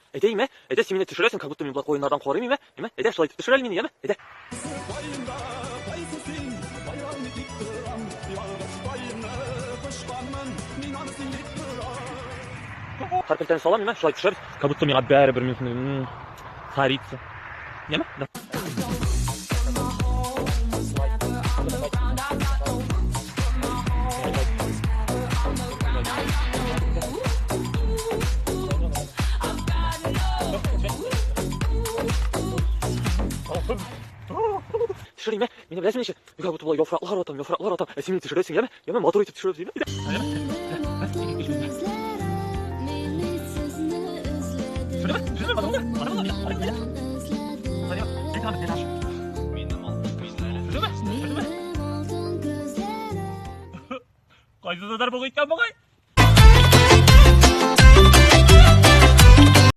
Әйдә, име? Әйдә, син мине төшерәсең, как будто мин болай куеннардан карыйм, име? Име? Әйдә, шулай итеп төшер әле мине, яме? Әйдә. Һәр пелтәне салам, име? Шулай төшерәбез. Как будто миңа бәребер, мин шундый, царица. Яме? Да. Төшерим, ә? Мине беләсеңме ничек? Как будто болай яфраклар атам, яфраклар атам. Ә син мине төшерәсең, яме? Яме, матур итеп төшерәбез, яме? Кайсы татар бу иткән бугай?